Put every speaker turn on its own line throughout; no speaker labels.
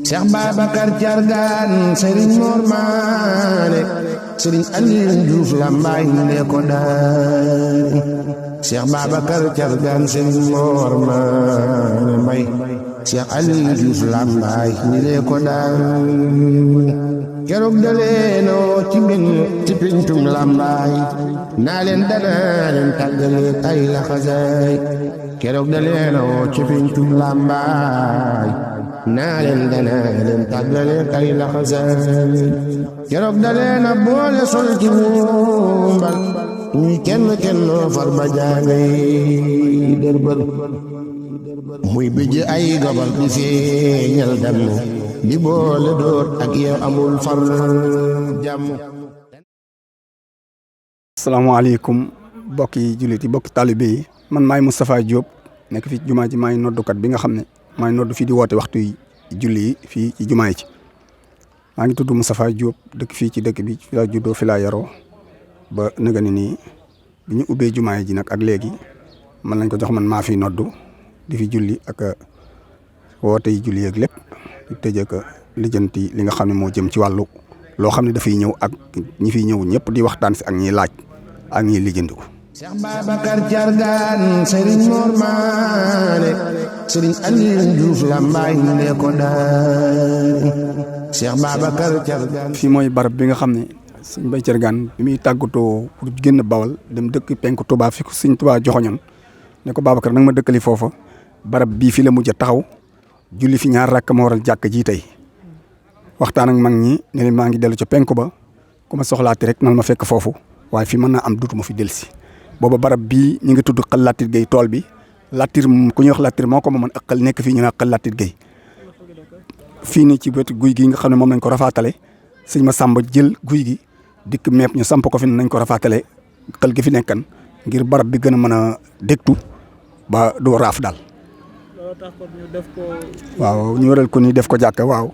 Cheikh Babacar Thiargane Serigne Mor Mané Serigne Aliou Diouf Lambaye ne ko daari Cheikh Babacar Thiargane Serigne Mor Mané Mbaye Cheikh Aliou Diouf Lambaye ne ko daari keroog daleenoo ci pencum Lambaye naa leen danaa leen tàggale ay laxasaay keroog daleenoo ci pencum Lambaye naa leen danaa leen tàggale ay laxasaay keroog daleena boole sol ci wumbal ñuy kenn far ba jaangay dërbër muy bijj ay gobal di feeñal damm di boole door ak yow amul far jàmm.
asalaamaaleykum bokki jullit yi bokki taalibe yi man maay Moustapha Diop nekk fii ci jumaa ji maay noddukat bi nga xam ne maay noddu fii di woote waxtu yi julli yi fii ci jumaa ji maa ngi tudd Moustapha Diop dëkk fii ci dëkk bi fi laa juddoo fi laa yaroo ba nëga ni nii bi ñu ubbee jumaa ji nag ak léegi man lañ ko jox man maa fi noddu di fi julli ak woote yi julli ak lépp di tëj ak lijjanti li nga xam ne moo jëm ci wàllu loo xam ne dafay ñëw ak ñi fiy ñëw ñëpp di waxtaan si ak ñiy laaj ak ñiy lijjantiku.
Cheikh Babacar Thiargane Serigne Mor Mané Serigne Aliou Diouf Lambaye ne ko daari Cheikh Babacar Thiargane.
fii mooy barab bi nga xam ne Serigne Baye Thiargane bi muy tàggatoo pour génn Bawal dem dëkk penku Touba fi ko Serigne Touba joxoñoon ne ko Babacar nag ma dëkkali foofa barab bii fi la mujj a taxaw julli fi ñaar rakk ma waral jàkk ji tey waxtaan ak mag ñi ne leen maa ngi dellu ca penku ba ku ma soxlaati rek nan ma fekk foofu waaye fi mën naa am duutuma fi dellusi booba barab bii ñu ngi tudd Xal Latir Gueye tool bi Latir ku ñuy wax Latir moo ko moomoon ak xel nekk fii ñu naan Xal Latir Gueye fii nii ci wetu guy gi nga xam ne moom nañ ko rafaatale sëñ ma sàmba jël guy gi dikk mepp ñu samp ko fi nañ ko rafaatale xel gi fi nekkan ngir barab bi gën a mën a dégtu ba doo raaf daal. waaw ñu waral ko ni def ko jàkka waaw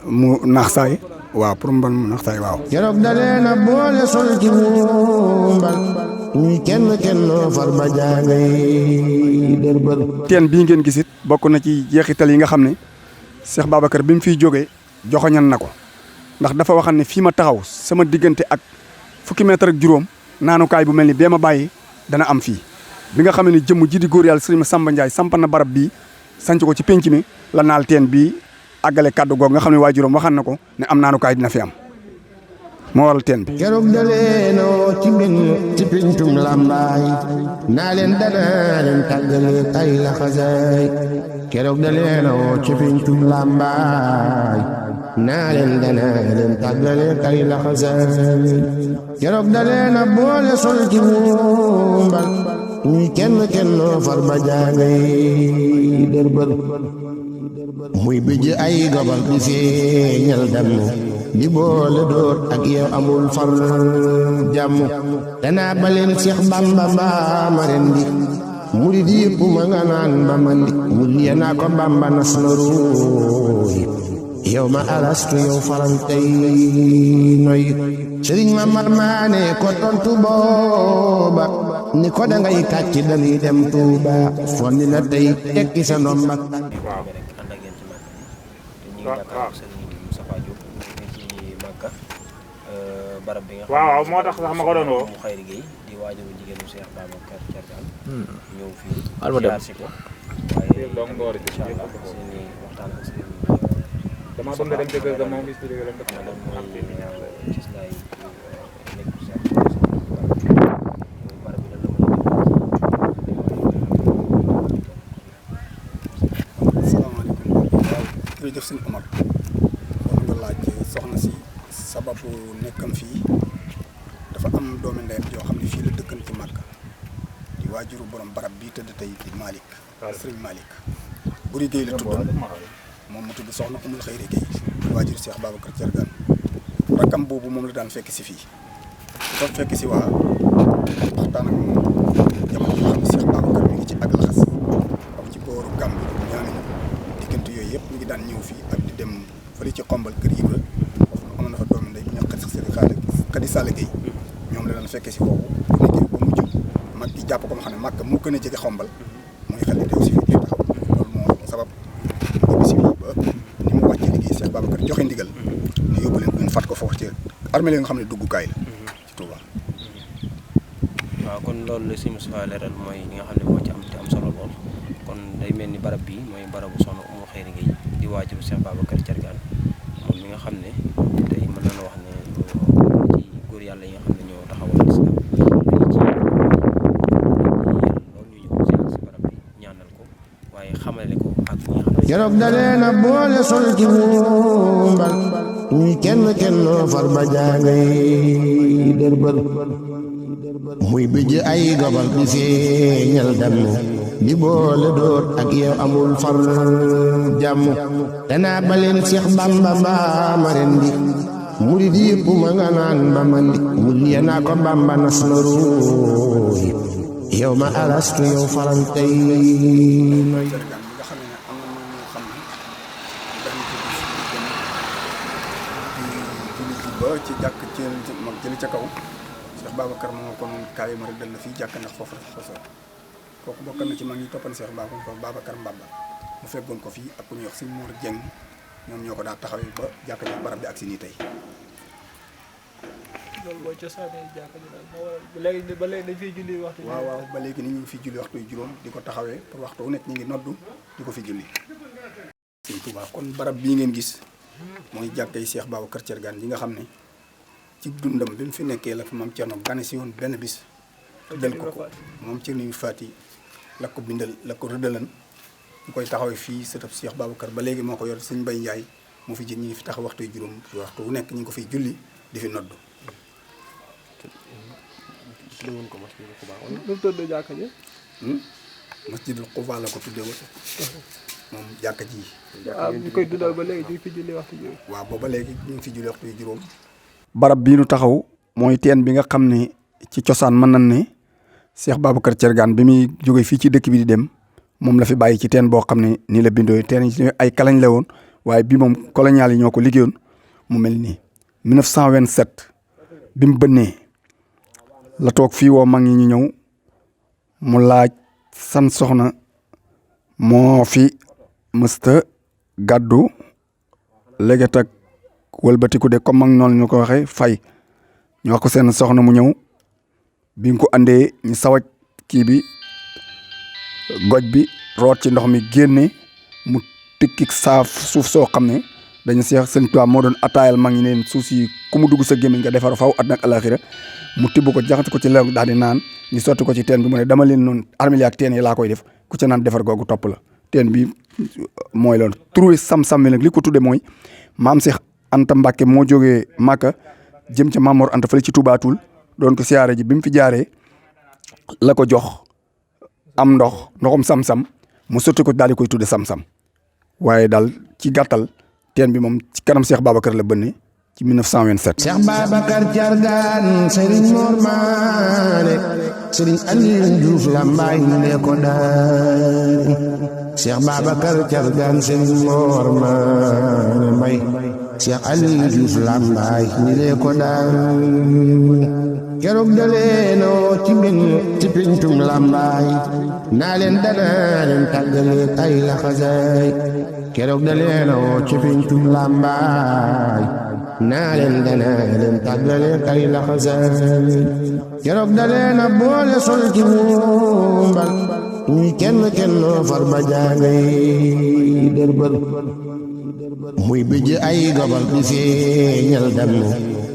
mu naax saay waaw pour mu naax saay waaw.
keroog daleena boole sol ci wumbal ñuy kenn far ba jaangay dërbër.
teen bii ngeen gisit bokk na ci jeexital yi nga xam ne Cheikh Babacar bi mu fiy jógee joxoñan na ko ndax dafa waxan ne fii ma taxaw sama diggante ak fukki mètre ak juróom naanukaay bu mel ni bee ma bàyyi dana am fii. bi nga xam ne jëmm ji di góor yàlla Serigne Samba Ndiaye samp na barab bii sanc ko ci penc mi la naal teen bii àggale kàddu googu nga xam ne waajuram waxan na ko ne am naanukaay dina fi am moo waral teen bi.
keroog daleenoo ci pencum Lambaye naa leen danaa leen tàggale ay laxasaay keroog daleenoo ci pencum Lambaye naa leen danaa leen tàggale ay laxasaay keroog daleena boole sol ci wumbal ñuy kenn far ba jaangay dërbër muy bijj ay gobal di feeñal damm di boole door ak yow amul far jàmm danaa baleen Cheikh Bamba mbaa ma rendi murid yëpp ma nga naan ba mandi murid ya naa ko Bamba nas na ruuy yow ma alastu yow farantey noy Serigne Mor Mané ko tontu booba ni ko dangay kàcc dañuy dem Touba fonni na tey tekki sa ndombak.
waaw moo tax sax ma ko doon woo. dama bëgg nga dem dëgg ga moom expliqué leen dafa am
jërëjëf sëñ Omar kon nga laaj soxna si sababu nekkam fii dafa am doomi ndeyam joo xam ne fii la dëkkan ci Màkka di waajuru borom barab bii tëdd tey di Malick Sëriñ Malick Buri Gueye la tuddoon moom mu tudd soxna Umul Xayri Gueye di waajuru Cheikh Babacar Thiargane rakkam boobu moom la daan fekk si fii doon fekk si waa waxtaan ak moom jamono yoo xam ne Cheikh Babacar mi ngi ci ak laxas am ci booru Gàmbi ñaani diggante yooyu yëpp ñu ngi daan ñëw fii ak di dem fële ci xombal kër Ibra foofu amoon na fa doomi ndey ñoo Xadi Sall Gueye ñoom la daan fekke si foofu bu nekkee ba mujj mag gi jàpp ko ma xam ne Màkka moo gën a jege xombal muy xel di dew si fii di taxaw loolu moo sabab si fii ba ni mu Bakar joxe ndigal ne yóbbu leen ñu fat ko foofu ci armée nga xam ne duggukaay la ci Touba.
waaw kon loolu la si Moustapha leeral mooy li nga xam ne moo ci am te am solo lool kon day mel ni barab bi mooy barabu soxna Umu Xayri Gueye di waajuru Cheikh Babacar Thiergane moom mi nga xam ne tey mën nañu wax ne ci góor yàlla yi nga xam ne ñoo taxawal islam fii ci loolu ñu ñëw si barab bi ñaanal ko waaye xamale ko ak ñi nga xam ne
keroog dalee na boole sol ci mumbal ñuy kenn far ba jaangay dërbër muy bijj ay gobal di feeñal damm di boole doot ak yow amul far jàmm danaa baleen Seex Bamba mbaama ren di murid yëpp ma nga naan ba mandi murid ya naa ko Bamba nas na ruuy yow ma alastu yow faral tey
ci jàkk ci mag jëli ca kaw Cheikh Babacar moo ko noonu kaay ma rek dal na fii jàkk ndax foofu la fa soo kooku bokk na ci mag ñi toppan Cheikh Babacar Mbamba mu feggoon ko fii ak ku ñuy wax Sëñ Mor Dieng ñoom ñoo ko daa taxawee ba jàkk ji barab bi ak si nii tey.
loolu mooy cosaanee jàkk ji daal moo waral ba léegi dañ fiy julli waxtu.
waaw ba léegi ni ñu ngi fi julli waxtu yu juróom di ko taxawee pour waxtu wu nekk ñu ngi noddu di ko fi julli. Sëñ Touba kon barab bii ngeen gis mooy jàkkay Cheikh Babacar Thiergane yi nga xam ne ci dundam bi mu fi nekkee la fi moom Thierno gane si woon benn bis tuddal ko ko moom Thierno yu faati la ko bindal la ko rëddalan ñu koy taxawee fii sëtëb Cheikh Babacar ba léegi moo ko yor Sëñ Mbay Njaay moo fi jën ñi ngi fi taxaw waxtu yu juróom waxtu wu nekk ñu ngi ko fiy julli di fi noddu.
tuddewoon ko masjidul Quba
nu mu tudd jàkka ji.
masjidul Quba la ko tuddee woon moom jàkka ji.
ñu koy dundal ba léegi ñu fi julli waxtu juróom.
waaw booba léegi ñu ngi fi julli waxtu yu juróom. barab bii nu taxaw mooy teen bi nga xam ne ci cosaan mën nañ ne Cheikh Babacar Thiergane bi muy jóge fii ci dëkk bi di dem moom la fi bàyyi ci teen boo xam ne nii la bindoo teen yi ay kalañ la woon waaye bii moom colonial yi ñoo ko liggéeyoon mu mel nii 1927 bi mu bënnee la toog fii woo mag ñi ñu ñëw mu laaj san soxna moo fi mësta gàddu léget ak wëlbatiku de comme mag noonu ñu ko waxee fay ñu wax ko seen soxna mu ñëw bi nga ko andee ñu sawaj kii bi goj bi root ci ndox mi génne mu tikki saaf suuf soo xam ne dañu Seex Sëñ Tuubaa moo doon ataayal mag ñi neen suuf si ku mu dugg sa gémmiñ nga defar faw àddina ak alaaxira mu tibb ko jaxati ko ci lew daal di naan ñu sotti ko ci teen bi mu ne dama leen noonu armili ak teen yi laa koy def ku ca naan defar googu topp la teen bi mooy loolu trouvé sam-sam bi nag li ko tudde mooy maam Seex Anta Mbàkke moo jógee Màkka jëm ca Mamor Anta fële ci Tubaatul doon ko siyaare ji bi mu fi jaaree la ko jox am ndoxum sam-sam mu sotti ko daal di koy tudde sam-sam waaye daal ci gàttal teen bi moom ci kanam Cheikh Babacar la bënne ci 1927.
Cheikh Babacar Thiergane Serigne Mor Maane Serigne Aliou Diouf Lambaye ne ko daari Cheikh Babacar Thiergane Serigne Mor Maane Mbaye Cheikh Aliou Diouf Lambaye ne ko daari keroog daleenoo ci pencum Lambaye naa leen danaa leen tàggale ay laxasaay keroog daleenoo ci pencum Lambaye naa leen danaa leen tàggale ay laxasaay keroog daleena boole sol ci mumbal ñuy kenn far ba jaangay dërbër muy bijj ay gobal di feeñal damm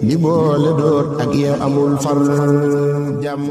di boole doot ak yow amul far jàmm